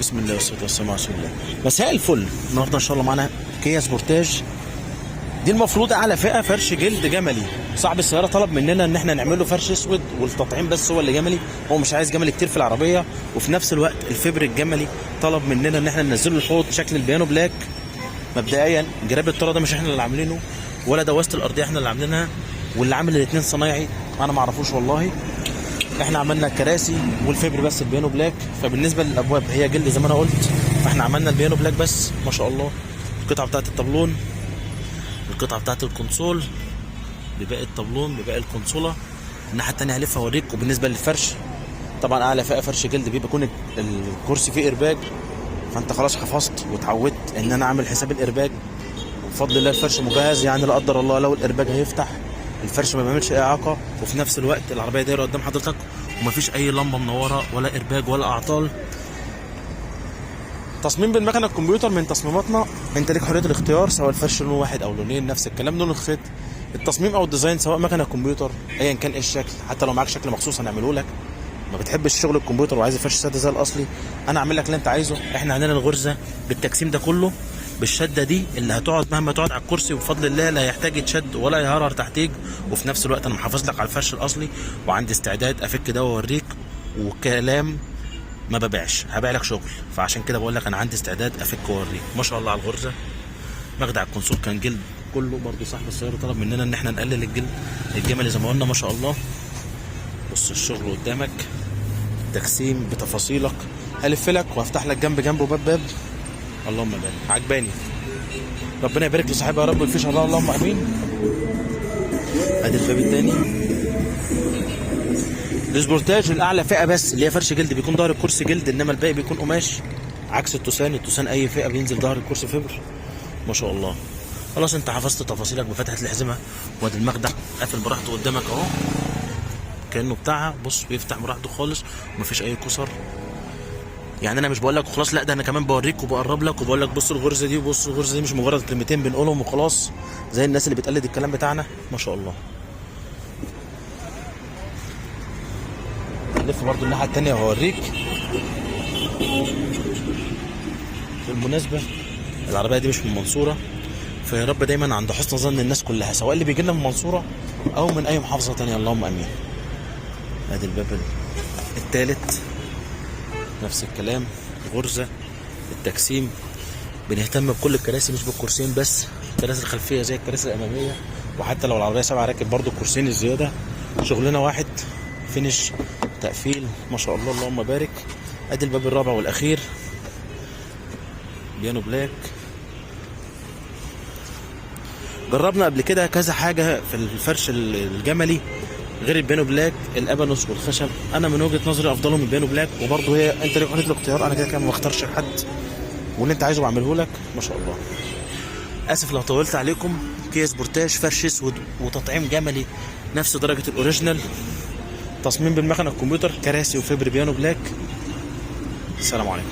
بسم الله والصلاة والسلام على رسول الله. مساء الفل. النهارده ان شاء الله معانا كيا سبورتاج، دي المفروض اعلى فئة فرش جلد جملي. صاحب السيارة طلب مننا ان احنا نعمل له فرش اسود والتطعيم بس هو اللي جملي، هو مش عايز جملي كتير في العربية. وفي نفس الوقت الفبر الجملي طلب مننا ان احنا ننزله الحوض شكل ال piano black. مبدئيا جراب الطاره ده مش احنا اللي عاملينه، ولا دواسه الارضية احنا اللي عاملينها، واللي عامل الاثنين صنايعي انا ما اعرفوش والله. احنا عملنا الكراسي والفبر بس ال piano black. فبالنسبه للابواب هي جلد زي ما انا قلت، فاحنا عملنا ال piano black بس. ما شاء الله القطعة بتاعت الطابلون، القطعة بتاعت الكونسول بباقي الطابلون بباقي الكونسوله. الناحية الثانية هلف اوريك. وبالنسبة للفرش طبعا اعلى فئة فرش جلد بيبقى يكون الكرسي فيه ايرباج، فانت خلاص حفظت واتعودت ان انا عامل حساب الايرباج. وبفضل الله الفرش مجهز، يعني لا قدر الله لو الايرباج هيفتح الفرش ما بيعملش اي اعاقه. وفي نفس الوقت العربية دايرة قدام حضرتك ومفيش اي لمبة منورة ولا ايرباج ولا اعطال. تصميم بالمكنه الكمبيوتر من تصميماتنا، انت ليك حرية الاختيار سواء الفرش لون واحد او لونين، نفس الكلام لون الخيط. التصميم او ال design سواء مكنه كمبيوتر ايا كان ايه الشكل، حتى لو معاك شكل مخصوص هنعمله لك. ما بتحبش شغل الكمبيوتر وعايز الفرش ساده زي الاصلي، انا اعمل لك اللي انت عايزه. احنا عندنا الغرزه بالتجسيم ده كله بالشدة دي اللي هتقعد مهما تقعد على الكرسي، وبفضل الله لا يحتاج يتشد ولا يهرهر تحتيك. وفي نفس الوقت انا محافظ لك على الفرش الاصلي، وعندي استعداد افك ده واوريك. وكلام ما ببيعش، هبيع لك شغل، فعشان كده بقول لك انا عندي استعداد افك واوريك. ما شاء الله على الغرزه. مخدع الكونسول كان جلد كله، برضو صاحب السيارة طلب مننا ان احنا نقلل الجلد الجملي زي ما قلنا. ما شاء الله بص الشغل قدامك، تجسيم بتفاصيلك. هلف لك وافتح لك جنب جنب وباب باب. اللهم بارك، عجباني. ربنا يبارك لصاحبها يا رب ويفيش الله، اللهم امين. ادي الباب الثاني. السبورتاج الاعلى فئة بس اللي هي فرش جلد بيكون ظهر الكرسي جلد، انما الباقي بيكون قماش، عكس التوسان. التوسان اي فئة بينزل ظهر الكرسي فبر. ما شاء الله خلاص انت حفظت تفاصيلك بفتحه الحزمة. وادي المخدع قافل براحته قدامك اهو كانه بتاعها. بص بيفتح براحته خالص ومفيش اي كسر. يعني انا مش بقول لك خلاص، لا ده انا كمان بوريك وبقرب لك وبقول لك بص الغرزه دي وبص الغرزه دي، مش مجرد كلمتين بنقولهم وخلاص زي الناس اللي بتقلد الكلام بتاعنا. ما شاء الله. هلف برضو الناحية التانية وهوريك. بالمناسبة العربية دي مش من المنصوره، فيا رب دايما عند حسن ظن الناس كلها، سواء اللي بيجي لنا من المنصورة او من اي محافظة تانية، اللهم امين. ادي الباب التالت نفس الكلام، غرزه التجسيم. بنهتم بكل الكراسي مش بالكرسيين بس، الكراسي الخلفية زي الكراسي الامامية، وحتى لو العربية 7 راكب برضو الكرسيين الزيادة. شغلنا واحد، finish تقفيل ما شاء الله اللهم بارك. ادي الباب الرابع والاخير، piano black. جربنا قبل كده كذا حاجة في الفرش الجملي غير ال piano black، الابانوس والخشب. انا من وجهه نظري افضلهم ال piano black، وبرضه هي انت ليك حرية الاختيار، انا كده كده ما بختارش لحد، واللي انت عايزه بعمله لك. ما شاء الله. اسف لو طولت عليكم. كيا سبورتاج فرش اسود وتطعيم جملي نفس درجه ال original، تصميم بالمكنه الكمبيوتر، كراسي وفبر piano black. السلام عليكم.